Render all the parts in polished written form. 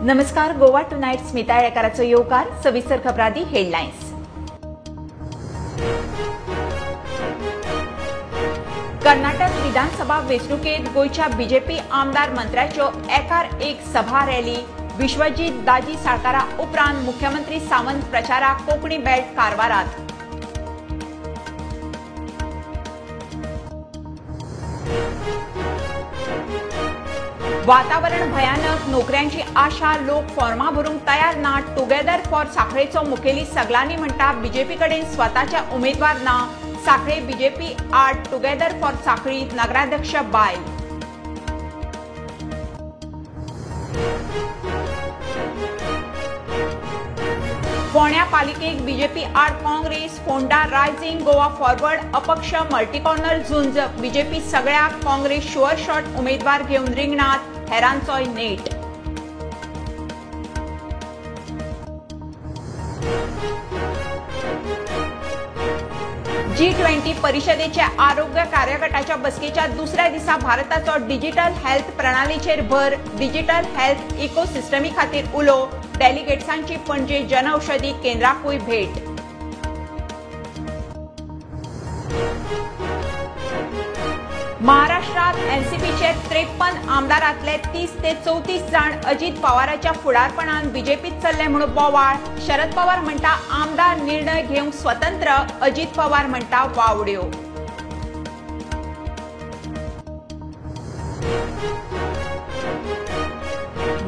नमस्कार, गोवा टुनायट स्मिता येळेकाराचो येवकार. सविस्तर खबरांदी हेडलायन्स. कर्नाटक विधानसभा वेंचणुकेंत गोंयच्या बीजेपी आमदार मंत्र्याच्यो एकार एक सभा रॅली. विश्वजीत दाजी साळकारा उपरांत मुख्यमंत्री सावंत प्रचाराक कोंकणी बेल्ट कारवारात. वातावरण भयानक, नोकऱ्यांची आशा, लोक फॉर्मा भरूंक तयार ना. टुगेदर फॉर साखळेचो मुखेली सगलांनी म्हणटा बीजेपी कडेन स्वताच्या उमेदवार ना. साखळे बीजेपी आड टुगेदर फॉर साखळी नगराध्यक्ष बायल. फोंड्या पालिकेक बीजेपी आड काँग्रेस, फोंडा रायझिंग गोवा फॉरवर्ड अपक्ष मल्टीकॉर्नर झुंज. बीजेपी सगळ्याक, काँग्रेस शुअर शॉट उमेदवार घेवन रिंगणात, हेरांचोय नेट. G20 परिषदेच्या आरोग्य कार्यगटाच्या बसकेच्या दुसऱ्या दिसा भारताचो डिजिटल हेल्थ प्रणालीचेर भर. डिजिटल हेल्थ इकोसिस्टमी खातीर उलो. डेलिगेट्सांची पणजे जनौषधी केंद्राकूय भेट. महाराष्ट्रात एनसीपीचे 53 आमदारांतले 30 ते 34 जाण अजित पवाराच्या फुडारपणान बीजेपीत चल्ले म्हणून बोवाळ. शरद पवार म्हणटा आमदार निर्णय घेवंक स्वतंत्र, अजित पवार म्हणटा वावड्यो.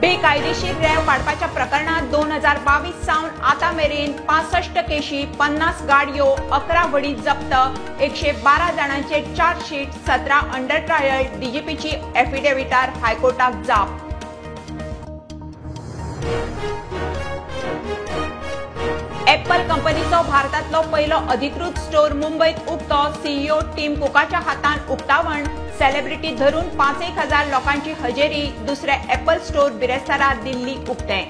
बेकायदेशीर रेंव काडपाच्या प्रकरणात 2022 सावन आतां मेरेन 65 केशी, 50 गाडयो, 11 व्हडीं जप्त, 112 जाणांचे चार्जशीट, 17 अंडर ट्रायल. डीजीपीची एफिडेव्हिटार हायकोर्टाक जाप. एप्पल कंपनीचो भारतांतलो पयलो अधिकृत स्टोर मुंबयत उक्तो. सीईओ टीम कुकाच्या हातान उक्तावण. सेलिब्रिटी धरून 5,000 लोकांची हजेरी. दुसरे एप्पल स्टोर बिरेस्तारा दिल्ली उक्ते.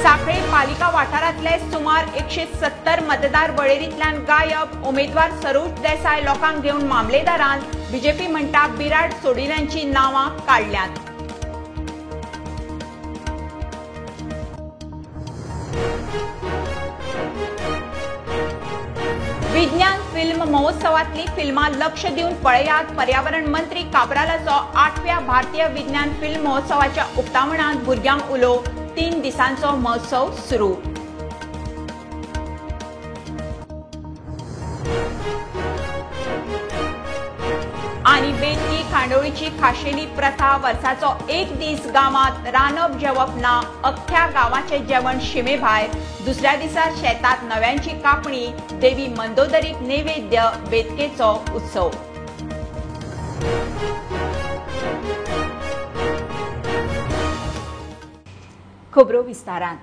साखळे पालिका वाठारांतले सुमार 170 मतदार वळेरींतल्यान गायब. उमेदवार सरोज देसाय लोकांक घेवन मामलेदारान. बीजेपी म्हणटा बिराड सोडिल्यांची नांवां काडल्यांत. विज्ञान फिल्म महोत्सवातली फिल्मां लक्ष दिवन पळयात. पर्यावरण मंत्री काब्रालाचो 8व्या भारतीय विज्ञान फिल्म महोत्सवाच्या उक्तावणांत भुरग्यांक उलो. 3 दिसांचो महोत्सव सुरू. आनी बेतकी खांडोळीची खाशेली प्रथा. वर्साचो एक दीस गांवांत रांदप जेवप ना. अख्ख्या गांवाचें जेवण शिमेभायर. दुसऱ्या दिसा शेतात नव्यांची कापणी. देवी मंदोदरीक नैवेद्य. बेतकेचो उत्सव. खबरो विस्तारान.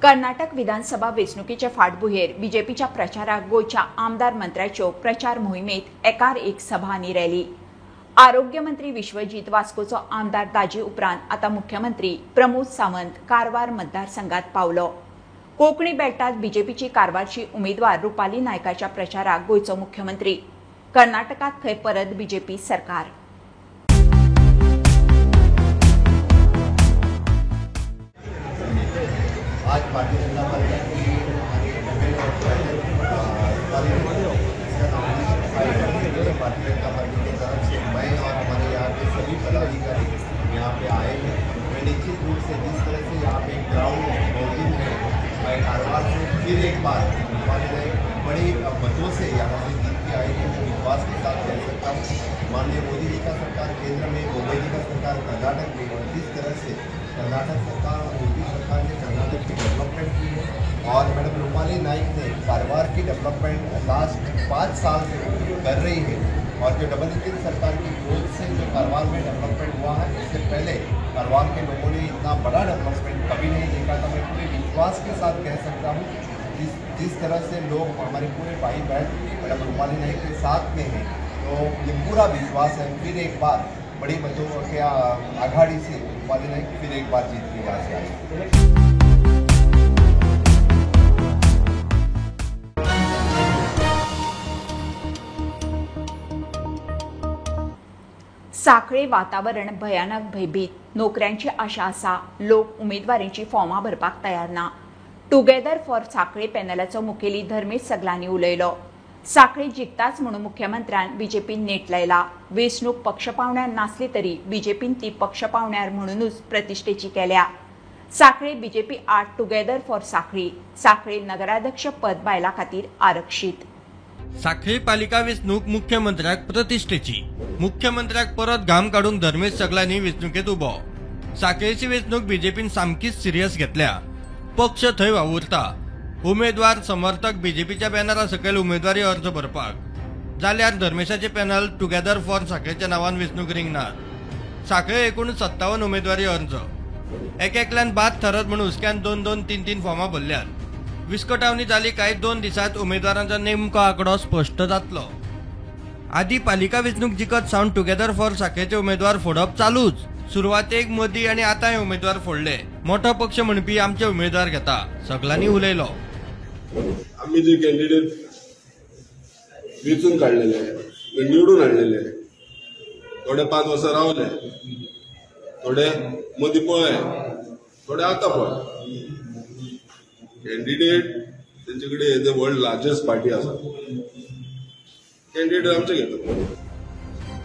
कर्नाटक विधानसभा वेंचणुकेचे फाटभुंयेर बीजेपीच्या प्रचाराक गोंयच्या आमदार मंत्र्याच्यो प्रचार मोहिमेंत एकार एक सभा आनी रॅली. आरोग्य मंत्री विश्वजीत वास्कोचो आमदार दाजी उपरांत आतां मुख्यमंत्री प्रमोद सावंत कारवार मतदारसंघात पावलो. कोंकणी बेल्टात बीजेपीची कारवारची उमेदवार रुपाली नायकाच्या प्रचाराक गोंयचो मुख्यमंत्री. कर्नाटकात थंय परत बीजेपी सरकार. आज भारतीय जनता पार्टी की भारतीय जनता पार्टी की तरफ से मैं और हमारे यहाँ के सभी पदाधिकारी यहाँ पे आए हैं. मैं निश्चित रूप से जिस तरह से यहाँ पे ग्राउंड मौजूद है, मैं कारवार से फिर एक बार हमारे बड़े मतों से यहाँ से जीत के आए हैं, विश्वास के साथ कह सकता हूँ. माननीय मोदी जी का सरकार केंद्र में, मोदी जी का सरकार कर्नाटक में, और जिस तरह से कर्नाटक सरकार और मोदी सरकार ने कर्नाटक की डेवलपमेंट की है और मैडम रूपाली नाइक ने कारवार की डेवलपमेंट लास्ट 5 साल से कर रही है, और जो डबल इंजन सरकार की ग्रोथ से जो कारवार में डेवलपमेंट हुआ है, इससे पहले कारवार के लोगों ने इतना बड़ा डेवलपमेंट कभी नहीं देखा था. मैं पूरे विश्वास के साथ कह सकता हूँ जिस जिस तरह से लोग हमारे पूरे भाई बहन मैडम रूपाली नाइक के साथ में हैं, तो ये पूरा विश्वास है फिर एक बार बड़ी मतों के आघाड़ी से रूपाली नाइक फिर एक बार जीत के यहाँ से आई. सांखळे वातावरण भयानक भयभीत, नोकऱ्यांची आशा आसा, लोक उमेदवारींची फॉर्मां भरपाक तयार ना. टुगेदर फॉर सांखळे पॅनलाचो मुखेली धर्मेश सगलांनी उलयलो. सांखळे जिखताच म्हणून मुख्यमंत्र्यान बीजेपीन नेट लायला. वेंचणूक पक्ष पावंड्यार नासली तरी बीजेपीन ती पक्ष पावंड्यार म्हणूनच प्रतिश्ठेची केल्या. सांखळे बीजेपी आड टुगेदर फॉर सांखळी. सांखळे नगराध्यक्ष पद बायलां खातीर आरक्षीत. सांखळी पालिका वेंचणूक मुख्यमंत्र्याक प्रतिश्ठेची. मुख्यमंत्र्याक परत घाम काडूंक धर्मेश सगलांनी वेंचणुकेत उबो. सांखळेची वेंचणूक बीजेपीन सामकीच सिरियस घेतल्या. पक्ष थंय वावुरता. उमेदवार समर्थक बीजेपीच्या बॅनरा सकयल उमेदवारी अर्ज भरपाक, जाल्यार धर्मेशाचे पॅनल टुगेदर फॉर सांखळेच्या नांवान वेंचणूक रिंगणार. सांखळे एकूण 57 उमेदवारी अर्ज. एक एकल्यान बाद थरत म्हूण हुस्क्यान 2 2 3 3 फॉर्मां भरल्यात. विस्कटावणी जाली काय 2 दिसांत उमेदवारांचो नेमको आंकडो स्पश्ट जातलो. आदी पालिका वेंचणूक जिखत सावन टुगेदर फॉर सांखळेचे उमेदवार फोडप चालूच. सुरवातेक, मदीं आनी आतांय उमेदवार फोडले. मोठो पक्ष म्हणपी आमचे उमेदवार घेता, सगल्यांनी उलयलो. आमी जे कॅन्डिडेट वेंचून काडलेले, निवडून हाडलेले, थोडे 5 वर्सां रावले, थोडे मदीं पळय, थोडे आतां पळय. कॅन्डिडेट तेंचे कडेन the world largest party आसा. कॅन्डिडेट आमचे घेता.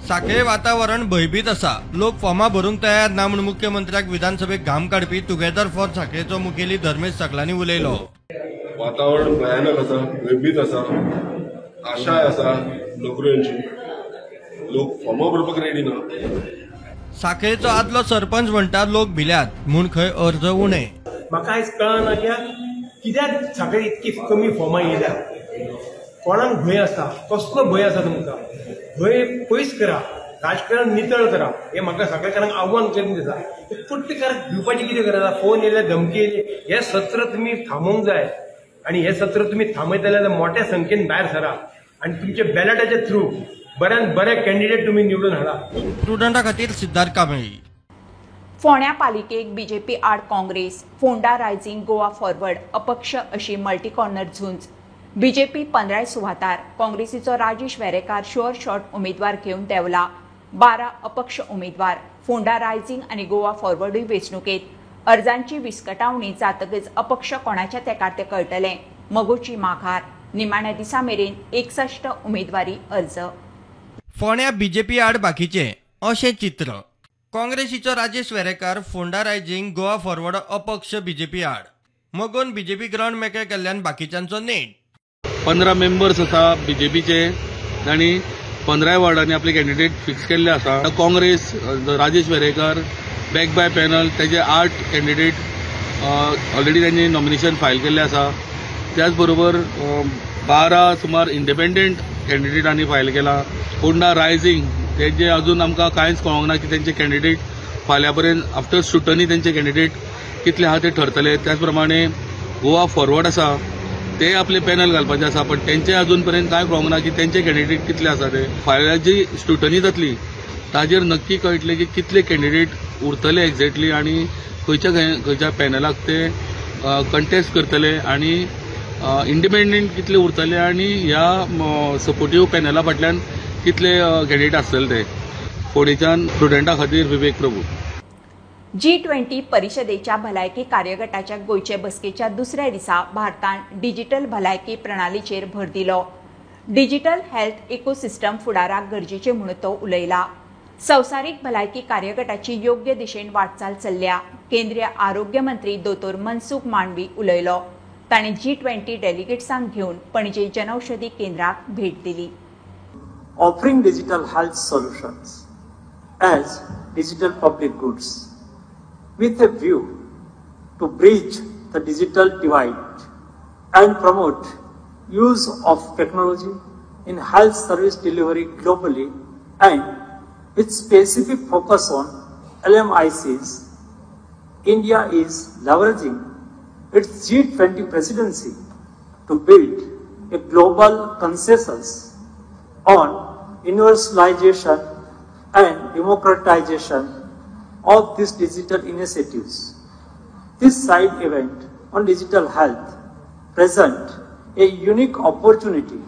सांखळे वातावरण भयभीत आसा. लोक फॉर्मां भरूंक तयार ना म्हूण मुख्यमंत्र्याक विधानसभेक घाम काडपी टुगेदर फॉर सांखळेचो मुखेली धर्मेश सगलांनी उलयलो. वातावरण भयानक आसा, भयभीत आसा. आशाय आसा नोकऱ्यांची. लोक फॉर्मां भरपाक रेडी ना. सांखळेचो आदलो सरपंच म्हणटा, लोक भिल्यात म्हूण खंय अर्ज उणे. म्हाका आयज कळना कित्याक सांखळे इतकी कमी फॉर्मां येयल्या. कोणाक भंय आसा? कसलो भंय आसा तुमकां? भंय पयस करा, राजकारण नितळ करा. हें म्हाका सांखळेकारांक आव्हान करीन दिसा. कुट्टेकाराक भिवपाची कितें गरज आसा? फोन येयले, धमकी येयली, हें सत्र तुमी थांबोवंक जाय. आनी हें सत्र तुमी थांबयतले जाल्यार मोठ्या संख्येन भायर सरा आनी तुमच्या बॅलटाच्या थ्रू बऱ्यान बरे कॅन्डिडेट तुमी निवडून हाडा. प्रुडंटा खातीर सिद्धार्थ कांबळी. फोंड्या पालिकेक बीजेपी आड काँग्रेस, फोंडा रायझिंग, गोवा फॉरवर्ड, अपक्ष अशी मल्टीकॉर्नर झुंज. बीजेपी 15 सुवातार, काँग्रेसीचो राजेश वेरेकार शुअर शॉट उमेदवार घेवन देंवला. 12 अपक्ष उमेदवार. फोंडा रायझिंग आनी गोवा फॉरवर्डूय वेंचणुकेत. अर्जांची विस्कटावणी जातकच अपक्ष कोणाच्या तेकार ते कळटलें. मगोची माघार. निमाण्या दिसा मेरेन 61 उमेदवारी अर्ज. फोंड्या बीजेपी आड बाकीचे अशें चित्र. काँग्रेसीचो राजेश वेरेकार, फोंडा रायझिंग, गोवा फॉरवर्ड, अपक्ष बीजेपी आड. मगोन बीजेपी ग्रावंड मेकळे केल्ल्यान बाकीच्यांचो नेट. 15 मेंबर्स आसा बीजेपीचे आनी 15 वॉर्डांनी आपले कॅन्डिडेट फिक्स केल्ले आसा. काँग्रेस राजेश वेरेकर बॅक बाय पॅनल, तेजे 8 कॅन्डिडेट ऑलरेडी त्यांनी नॉमिनेशन फायल केल्ले आसा. त्याच बरोबर 12 सुमार इंडिपेंडंट कॅन्डिडेटांनी फायल केला. होंडा रायझिंग तेजे अजून आमकां कांयच कळोंक ना की तेंचे कॅन्डिडेट फाल्यां पर्यंत आफ्टर स्क्रुटनी तेंचे कॅन्डिडेट कितले आहा ते ठरतले. त्याच प्रमाणे गोवा फॉरवर्ड आसा, ते आपले पॅनल घालपाचे आसा, पण तेंचे अजून पर्यंत कांय कळोंक ना की तेंचे कॅन्डिडेट कितले आसा ते. फाल्यां जी स्क्रुटनी जातली ताजेर नक्की कळटले की कितले कॅन्डिडेट उरतले एक्झॅक्टली आनी खंयच्या खंयच्या पॅनलाक ते कंटेस्ट करतले आनी इंडिपेंडंट कितले उरतले आनी ह्या सपोर्टीव पॅनला फाटल्यान कितले कॅन्डिडेट आसतले ते. फोंडेच्यान प्रुडंटा खातीर विवेक प्रभू. जी-20 परिषदेच्या भलायकी कार्यगटाच्या गोंयचे बसकेच्या दुसऱ्या दिसा भारतान डिजिटल भलायकी प्रणालीचेर भर दिलो. डिजिटल हेल्थ इकोसिस्टम फुडाराक गरजेचे म्हूण तो उलयला. संवसारीक भलायकी कार्यगटाची योग्य दिशेन वाटचाल चल्ल्या, केंद्रीय आरोग्य मंत्री दोतोर मनसुख मांडवी उलयलो. ताणें जी-20 डेलिगेट्सांक घेवन पणजे जनौषधी केंद्राक भेट दिली. Offering digital health solutions as digital public goods with a view to bridge the digital divide and promote use of technology in health service delivery globally and with specific focus on LMICs, India is leveraging its G20 presidency to build a global consensus on universalization and democratization of these digital initiatives. This side event on digital health present a unique opportunity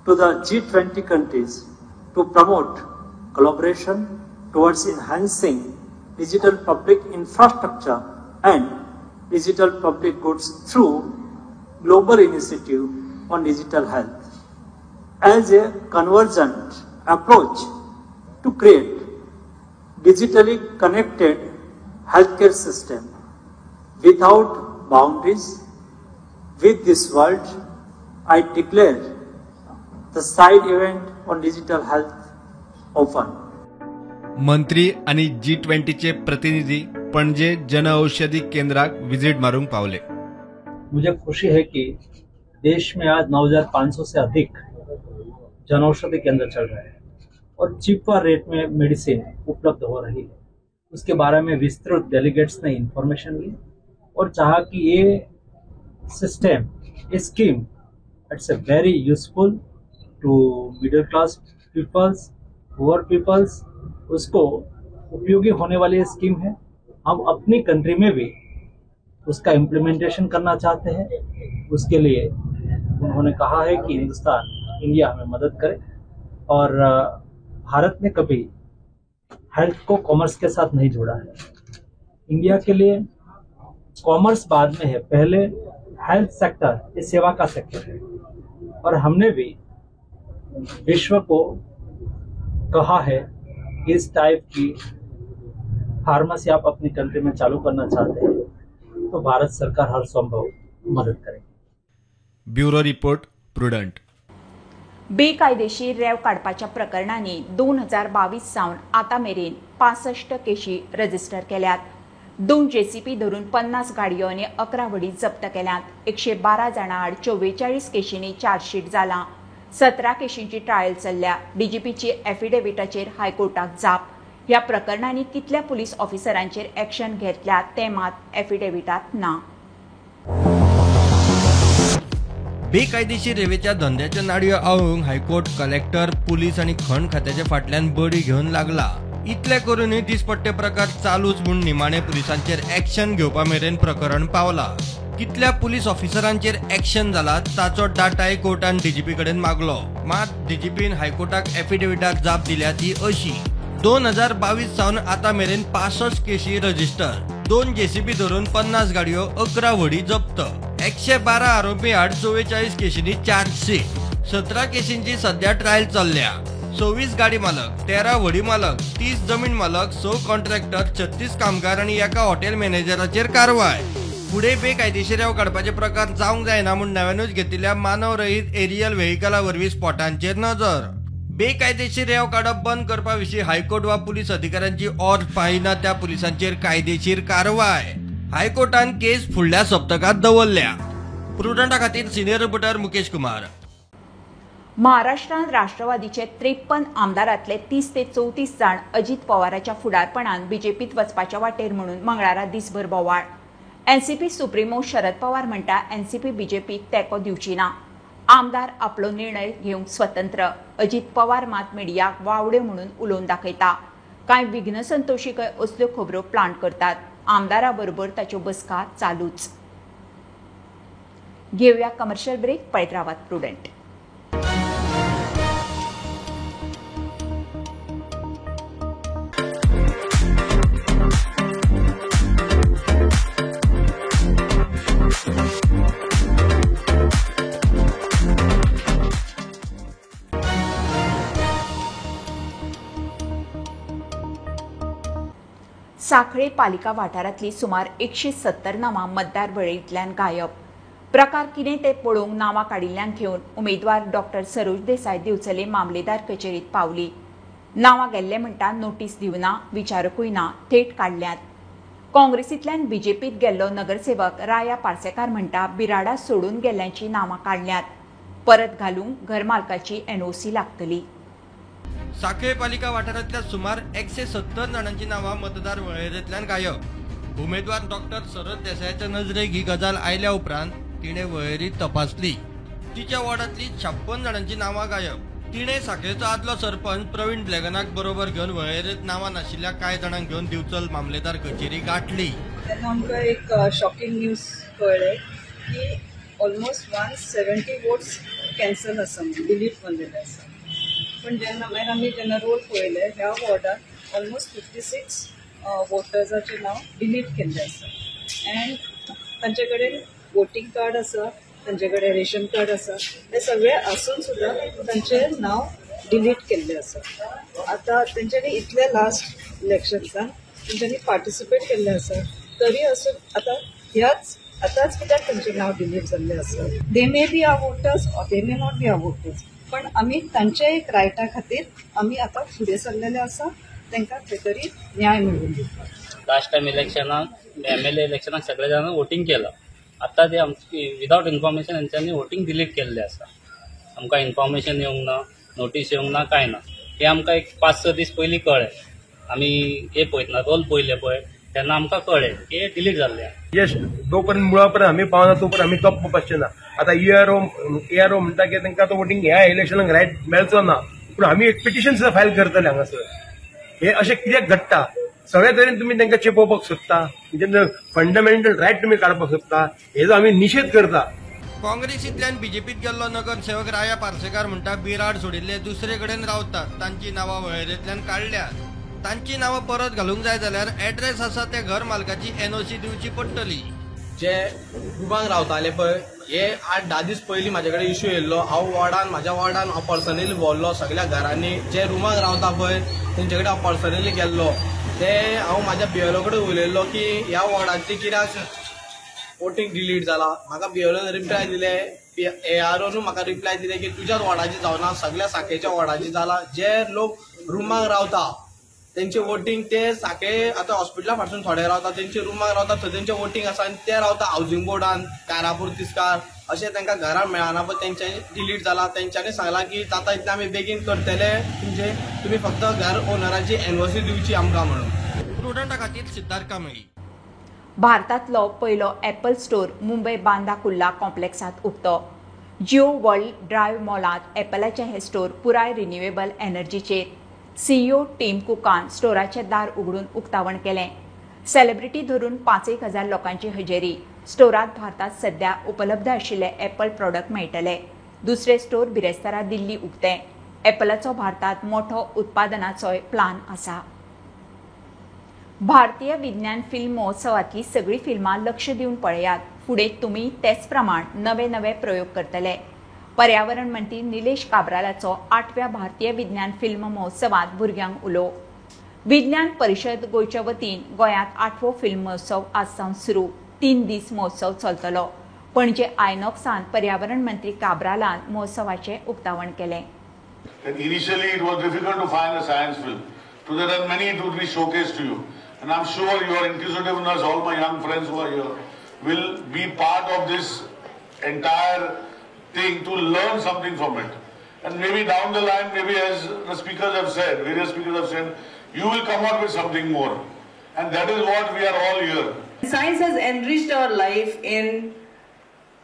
to the G20 countries to promote collaboration towards enhancing digital public infrastructure and digital public goods through global initiative on digital health as a convergent approach to create digitally connected healthcare system without boundaries. With this world, I declare the side event on digital health open. मंत्री आनी G20चे प्रतिनिधी पणजे जनऔषधी केंद्राक visit मारूंक पावले. मुझे खुशी है कि देश में आज 9,500 से अधिक जनऔषधि केंद्र चल रहे हैं और चीपर रेट में मेडिसिन उपलब्ध हो रही है. उसके बारे में विस्तृत डेलीगेट्स ने इंफॉर्मेशन ली और चाहा कि ये सिस्टम, ये scheme it's a very useful to middle class peoples, poor peoples, उसको उपयोगी होने वाली स्कीम है. हम अपनी कंट्री में भी उसका इम्प्लीमेंटेशन करना चाहते हैं. उसके लिए उन्होंने कहा है कि हिंदुस्तान, इंडिया हमें मदद करे. और भारत ने कभी हेल्थ को कॉमर्स के साथ नहीं जोड़ा है. इंडिया के लिए कॉमर्स बाद में है, पहले हेल्थ सेक्टर ये सेवा का सेक्टर है. और हमने भी विश्व को कहा है इस टाइप की फार्मेसी आप अपनी कंट्री में चालू करना चाहते हैं तो भारत सरकार हर संभव मदद करेगी. Bureau report, Prudent. बेकायदेशीर रेंव काडपाच्या प्रकरणांनी 2022 सावन आतां मेरेन 65 केशी रजिस्टर केल्यात. 2 जेसीपी धरून 50 गाडयो आनी 11 व्हडी जप्त केल्यात. 112 जाणां आड 44 केशींनी चार्जशीट जालां. 17 केशींची ट्रायल चल्ल्या. डीजीपीची एफिडेविटाचेर हायकोर्टाक जाप. ह्या प्रकरणांनी कितल्या पुलीस ऑफिसरांचेर एक्शन घेतल्या तें मात एफिडेविटांत ना. बेकायदेशीर रेवेच्या धंद्याच्यो नाडयो आवळूंक हायकोर्ट, कलेक्टर, पुलीस आनी खण खात्याच्या फाटल्यान बडी घेवन लागला. इतले करूनय दिसपट्टे प्रकार चालूच म्हूण निमाणे पुलिसांचेर एक्शन घेवपा मेरेन प्रकरण पावला. कितल्या पुलीस ऑफिसरांचेर एक्शन जाला ताचो डाटाय कोर्टान डीजीपी कडेन मागलो. मात डीजीपीन हायकोर्टाक एफिडेविटाक जाप दिल्या ती अशी: 2022 सावन आतां मेरेन 65 केशी रजिस्टर, 2 जेसीबी धरून 50 गाडयो, 11 व्हडी जप्त, 112 आरोपी आड 44 केशींनी चार्जशीट, 17 केशींची सध्या ट्रायल चल्ल्या, 26 गाडी मालक, 13 व्हडी मालक, 30 जमीन मालक, 6 कॉन्ट्रॅक्टर, 36 कामगार आनी एका हॉटेल मॅनेजराचेर कारवाय. फुडें बेकायदेशीर रेंव काडपाचे प्रकार जावंक जायना म्हूण नव्यानूच घेतिल्ल्या मानवरहीत एरियल व्हेकला वरवीं स्पॉटांचेर नजर. बेकायदेशीर रेंव काडप बंद करपा विशीं हायकोर्ट वा पुलीस अधिकाऱ्यांची ऑर्द पाळिना त्या पुलिसांचेर कायदेशीर कारवाय. हायकोर्टान केस फुडल्या सप्तकांत दवरल्या. प्रुडंटा खातीर सिनियर रिपोर्टर मुकेश कुमार. महाराष्ट्रांत राष्ट्रवादीचे 53 आमदारांतले 30 ते 34 जाण अजित पवाराच्या फुडारपणान बीजेपीत वचपाच्या वाटेर म्हणून मंगळारा दिसभर बोवाळ. एनसीपी सुप्रिमो शरद पवार म्हणटा एनसीपी बीजेपीक तेंको दिवची ना. आमदार आपलो निर्णय घेवंक स्वतंत्र. अजित पवार मात मिडियाक वावड्यो म्हणून उलोवन दाखयता. कांय विघ्नसंतोशीकय असल्यो खबरो प्लांट करतात. आमदारा बरोबर ताच्यो बसका चालूच. घेवया कमर्शियल ब्रेक. पळयत रावात प्रुडंट. सांखळे पालिका वाठारांतली सुमार 170 नांवां मतदार वळेरेंतल्यान गायब. प्रकार कितें तें पळोवंक नांवां काडिल्ल्यांक घेवन उमेदवार डॉक्टर सरोज देसाय दिवचले मामलेदार कचेरीत पावली. नांवां गेल्ले म्हणटा नोटीस दिवना, विचारकूय ना, थेट काडल्यात. काँग्रेसींतल्यान बीजेपीत गेल्लो नगरसेवक राया पार्सेकार म्हणटा बिराडा सोडून गेल्ल्यांची नांवां काडल्यात, परत घालूंक घरमालकाची एनओसी लागतली. सांखळे पालिका वाठारांतल्या सुमार 170 जाणांची नांवां मतदार वळेरेंतल्यान गायब. उमेदवार डॉक्टर सरोज देसायाच्या नजरेक ही गजाल आयल्या उपरांत तिणें वळेरी तपासली. तिच्या वॉर्डांतली 56 जाणांची नांवां गायब. तिणें सांखळेचो आदलो सरपंच प्रवीण ब्लॅगनाक बरोबर घेवन वळेरेंत नांवां नाशिल्ल्या कांय जाणांक घेवन दिवचल मामलेदार कचेरी गांठली. तेन्ना आमकां एक शॉकिंग न्यूज कळ्ळें की ऑलमोस्ट 170 वोट्स कॅन्सल आसा, डिलीट जाल्ले आसा. पण जेन्ना मागीर आमी जेन्ना रोल पळयले ह्या वॉर्डात ऑलमोस्ट 56 वोटर्साचें नांव डिलीट केल्लें आसा अँड तांचे कडेन वोटींग कार्ड आसा, तांचे कडेन रेशन कार्ड आसा, हे सगळे आसून सुद्दां तांचें नांव डिलीट केल्लें आसा. आतां तेंच्यांनी इतले लास्ट इलेक्शन्सान तेंच्यांनी पार्टिसिपेट केल्लें आसा, तरी आसून आतां ह्याच आतांच कित्याक तांचें नांव डिलीट जाल्लें आसा. They may be our voters or they may not be our voters, पण आमी तांच्या एक रायटा खातीर आमी आतां फुडें सरलेले आसा, तांकां खंय तरी न्याय मेळून दिवपाक. लास्ट टायम इलेक्शनाक एमएलए इलेक्शनाक सगळे जाणां वोटींग केलां, आतां ते आमची विदावट इन्फॉर्मेशन हेंच्यांनी वोटींग डिलीट केल्लें आसा. आमकां इन्फॉर्मेशन येवंक ना, नोटीस येवंक ना, कांय ना. हें आमकां एक 5-6 दीस पयलीं कळ्ळें. आमी हे पळयतना रोल पळयले पळय तेन्ना आमकां कळ्ळें की डिलीट जाल्लें. यश जोपर्यंत मुळापर्यंत आमी पावना तोपर्यंत आमी गप्प बसचे ना. आतां एआरओ म्हणटा की तांकां आतां वोटींग ह्या इलेक्शनाक रायट मेळचो ना, पूण आमी एक पिटिशन सुद्दां फायल करतले हांगासर. हे अशें कित्याक घडटा? सगळे तरेन तुमी तांकां चेपोवपाक सोदता, म्हणजे फंडामेंटल रायट तुमी काडपाक सोदता, हेजो आमी निशेध करता. काँग्रेसींतल्यान बीजेपीत गेल्लो नगरसेवक राया पार्सेकार म्हणटा बिराड सोडिल्ले दुसरे कडेन रावतात, तांची नांवां वळेरेंतल्यान काडल्यात. तांची नांवां परत घालूंक जाय जाल्यार एड्रेस आसा त्या घर मालकाची एनओसी दिवची पडटली. जे रुमांक रावताले पळय, हे 8-10 दीस पयलीं म्हाजे कडेन इश्यू येयल्लो. हांव वॉर्डान, म्हाज्या वॉर्डान हांव पर्सनली भोंवल्लो, सगळ्या घरांनी जे रुमांक रावता पळय तेंचे कडेन हांव पर्सनली गेल्लो. ते हांव म्हाज्या बीएलओ कडेन उलयल्लो की ह्या वॉर्डांतली कित्याक वोटींग डिलीट जाला. म्हाका बीएलओन रिप्लाय दिले, एआरओनूय म्हाका रिप्लाय दिले की तुज्याच वॉर्डाची जावना, सगळ्या साखेच्या वॉर्डाची जाला. जे लोक रुमांक रावता तेंचे वोटींग ते साखे आतां हॉस्पिटला फाटसून थोडे रावता, तेंचे रुमाक रावता थंय तेंचे वोटींग आसा आनी ते रावता हावजींग बोर्डान, कारापूर तिस्कार, अशें तांकां घरां मेळना पळय तेंच्यांनी डिलीट जाला. तेंच्यांनी सांगलां की जाता इतलें आमी बेगीन करतले तुमचे, तुमी फक्त घर ओनराची एनओसी दिवची आमकां म्हणून. प्रुडंटा खातीर सिद्धार्थ कांबळी. भारतांतलो पयलो ॲपल स्टोर मुंबय बांदा कुर्ला कॉम्प्लेक्सांत उक्तो. जिओ वर्ल्ड ड्रायव्ह मॉलांत ॲपलाचें हें स्टोर पुराय रिन्युएबल एनर्जीचेर. सीईओ टीम कुकान स्टोराचें दार उगडून उक्तावण केलें. सेलिब्रिटी धरून 5-1 हजार लोकांची हजेरी. स्टोरांत भारतांत सध्या उपलब्ध आशिल्ले ॲपल प्रॉडक्ट मेळटले. दुसरे स्टोर बिरेस्तारा दिल्ली उक्तें. ॲपलाचो भारतांत मोठो उत्पादनाचोय प्लान आसा. भारतीय विज्ञान फिल्म महोत्सवांतली सगळीं फिल्मां लक्ष दिवन पळयात, फुडें तुमी तेच प्रमाण नवे नवे प्रयोग करतले. पर्यावरण मंत्री निलेश काब्रालाचो 8व्या भारतीय विज्ञान फिल्म महोत्सवांत भुरग्यांक उलो. विज्ञान परिशद गोंयच्या वतीन गोंयांत 8वो फिल्म महोत्सव आज सावन सुरू. 3 दीस महोत्सव चलतलो. पणजे आयनॉक्सान पर्यावरण मंत्री काब्रालान महोत्सवाचें उक्तावण केलें. Initially it was difficult to find a science film. Today there are many to be showcased to you. And I'm sure your inquisitiveness, all my young friends who are here, will be part of this entire thing to learn something from it. And maybe down the line, maybe as the speakers have said, various speakers have said, you will come up with something more. And that is what we are all here. Science has enriched our life in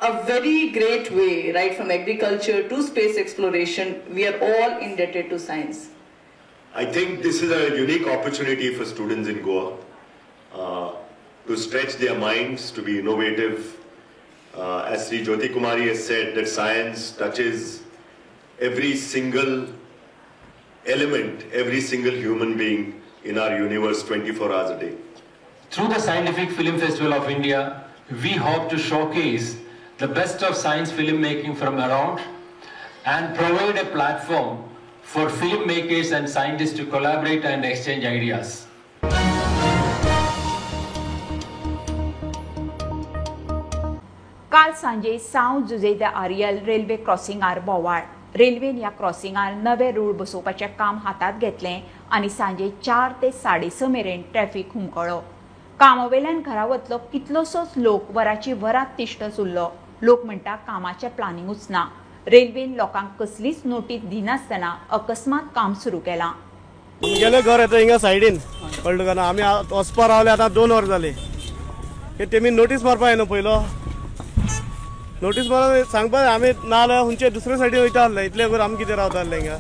a very great way, right from agriculture to space exploration. We are all indebted to science. I think this is a unique opportunity for students in Goa to stretch their minds, to be innovative. As Sri Jyoti Kumari has said, that science touches every single element, every single human being in our universe 24 hours a day. Through the Scientific Film Festival of India, we hope to showcase the best of science filmmaking from around and provide a platform for filmmakers and scientists to collaborate and exchange ideas. काल सांजे साव Jose the Areal railway क्रॉसिंगार बोवाळ. रेल्वेन ह्या क्रॉसिंगार नवे रूळ बसोवपाचें काम हातांत घेतलें आनी सांजे 4 ते 6:30 मेरेन ट्रॅफिक हुमकळ्ळो. कामावेल्यान घरा वतलो कितलोसोच लोक वराची वरात तिश्टच उरलो. लोक म्हणटा कामाचें प्लानिंगूच ना. रेल्वेन लोकांक कसलीच नोटीस दिनासतना अकस्मात काम सुरू केलां. आमगेलें घर येता हिंगा सायडीन, कळ्ळें तुका? आमी वचपा रावले आतां 2 वर जालीं. तेमी नोटीस मारपा येना, पयलो नोटीस मारून सांगपा आमी ना जाल्यार खंयचे दुसरे सायडीन वयता आसले. इतले करून आमी कितें रावता आसले हिंगा.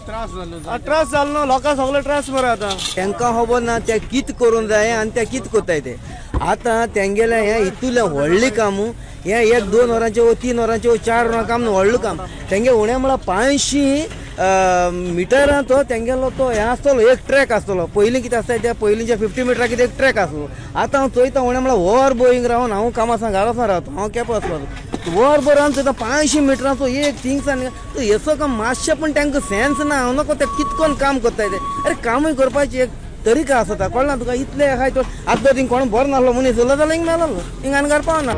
त्रास जालो, त्रास जालो न्हू लोकांक सगळे त्रास मरे आतां. तांकां खबर ना ते कितें करूंक जाय आनी ते कितें करताय ते. आतां तेंगेलें हें इतलें व्हडलें काम, हें 1-2 वरांचें वो 3 वरांचें वो 4 वरां काम न्हू, व्हडलें काम. तेंगे उणें म्हळ्यार 500 मिटरां तो तेंगेलो तो हें आसतलो एक ट्रॅक आसतलो. पयलीं कितें आसता त्या पयलींच्या 50 मिटरां कितें एक ट्रॅक आसलो. आतां हांव चोयता उणें म्हळ्यार वर बोईंग रावन हांव कामासान घरा वचून रावता, हांव केपें वचपाचो वर भर रावन चोयता 500 मिटरांचो एक थिंगसान हेचो काम मातशें पण तांकां सेन्स ना. हांव नको ते कितकोन काम करताय ते. अरे कामूय करपाची एक तरीका आसता, कळना तुका इतले हाय तो. आतां थिंग कोण बरो नासलो मनीस उरलो जाल्यार हिंग मेलोलो, हिंग आनी घर पावना.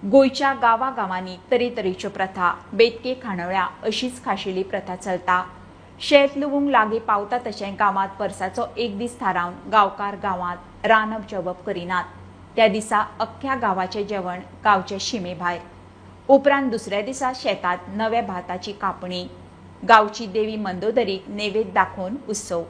गोंयच्या गांवागांवांनी तरेतरेच्यो प्रथा, बेतके खाणोळ्या अशीच खाशेली प्रथा चलता. शेत लुवूंक लागीं पावता तशें गांवांत वर्साचो एक दीस थारावन गांवकार गांवांत रांदप जेवप करिनात. त्या दिसा अख्ख्या गांवाचें जेवण गांवचे शिमे भायर. उपरांत दुसऱ्या दिसा शेतांत नव्या भाताची कापणी, गांवची देवी मंदोदरीक नैवेद्य दाखोवन उत्सव.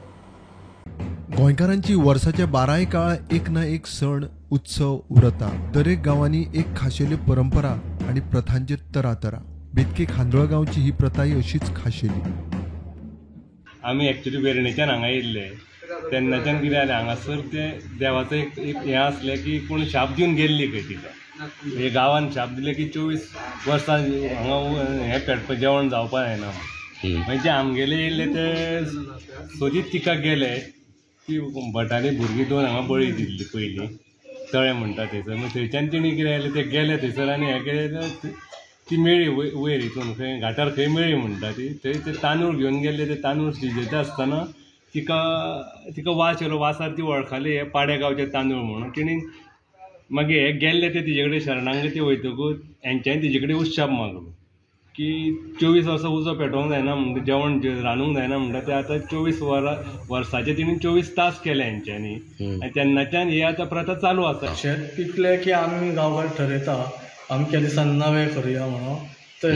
गोंयकारांची वर्साचे 12 काळ एक ना एक सण उत्सव उरता. दरेक गांवांनी एक खाशेली परंपरा आनी प्रथांचे तरातरा. बेतके खांडोळा गांवची ही प्रथाय अशीच खाशेली. आमी एक्चुली वेर्णेच्यान हांगा येयल्ले तेन्नाच्यान कितें जालें, हांगासर ते देवाचो एक हें आसलें की कोण शाप दिवन गेल्ली खंय तिका, हे गांवान शाप दिले की 24 वर्सां हांगा हें पेटपा जेवण जावपा जायना. मागीर जे आमगेले येयल्ले ते सोदीत तिका गेले ती भटाली भुरगीं 2 हांगा बळी दिल्ली पयलीं तळें म्हणटा थंयसर. मागीर थंयच्यान तेणी कितें जालें ते गेले थंयसर आनी हें केलें ती मेळ्ळी वयर हितून खंय घाटार खंय मेळ्ळी म्हणटा ती. थंय ते तांदूळ घेवन गेल्ले, ते तांदूळ शिजयता आसतना तिका तिका वास येयलो, वासार ती वळखाली हे पाड्या गांवचे तांदूळ म्हणून. तेणी मागीर हे गेल्ले ते तिजे कडेन शरणांगती वयतकूच हेंच्यांनी तिजे कडेन उत्शाप मागलो की 24 वर्सां उजो पेटोवंक जायना म्हणटा, जेवण रांदूंक जायना म्हणटा ते आतां 24 वर्साचे तिणें 24 तास केले हेंच्यांनी. आनी तेन्नाच्यान ही आतां प्रथा चालू आसा. शेत पिकलें की आमी गांवकार ठरयता अमक्या दिसान नवें करुया म्हणून, तर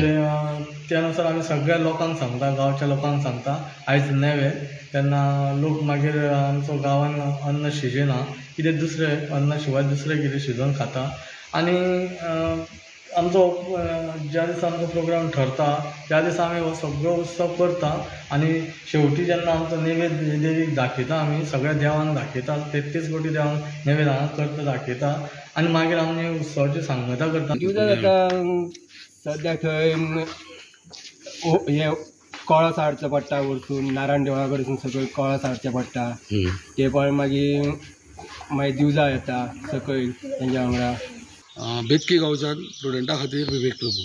त्या नुसार आमी सगळ्या लोकांक सांगता, गांवच्या लोकांक सांगता आयज नेवे. तेन्ना लोक मागीर आमचो गांवान अन्न शिजना, कितें दुसरें अन्ना शिवाय दुसरें कितें शिजोवन खाता. आनी आमचो ज्या दिसा आमचो प्रोग्राम ठरता त्या दिसा आमी हो सगळो उत्सव करता. आनी शेवटी जेन्ना आमचो नैवेद्य देवीक दाखयता, आमी सगळ्या देवांक दाखयता, 33 कोटी देवांक नैवेद्य हांगा करता दाखयता. आनी मागीर आमी उत्सवाची सांगता करता. दिवजां जाता सद्या थंय हे कळस हाडचो पडटा वरसून, नारायण देवळा कडसून सकयल कळस हाडचें पडटा. ते पण मागीर मागीर दिवजां येता सकयल तेंच्या वांगडा. बेतकी गांवच्यान प्रुडंटा खातीर विवेक प्रभू.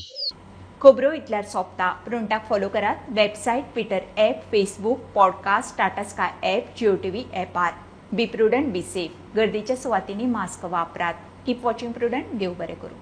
खबरो इतल्यार सोंपता. प्रुडंटाक फॉलो करात website, Twitter app, Facebook, podcast, Tata Sky app, Jio TV ऍपार. Be prudent, be safe. गर्दीच्या सुवातींनी मास्क वापरात. Keep watching Prudent. देव बरें करूं.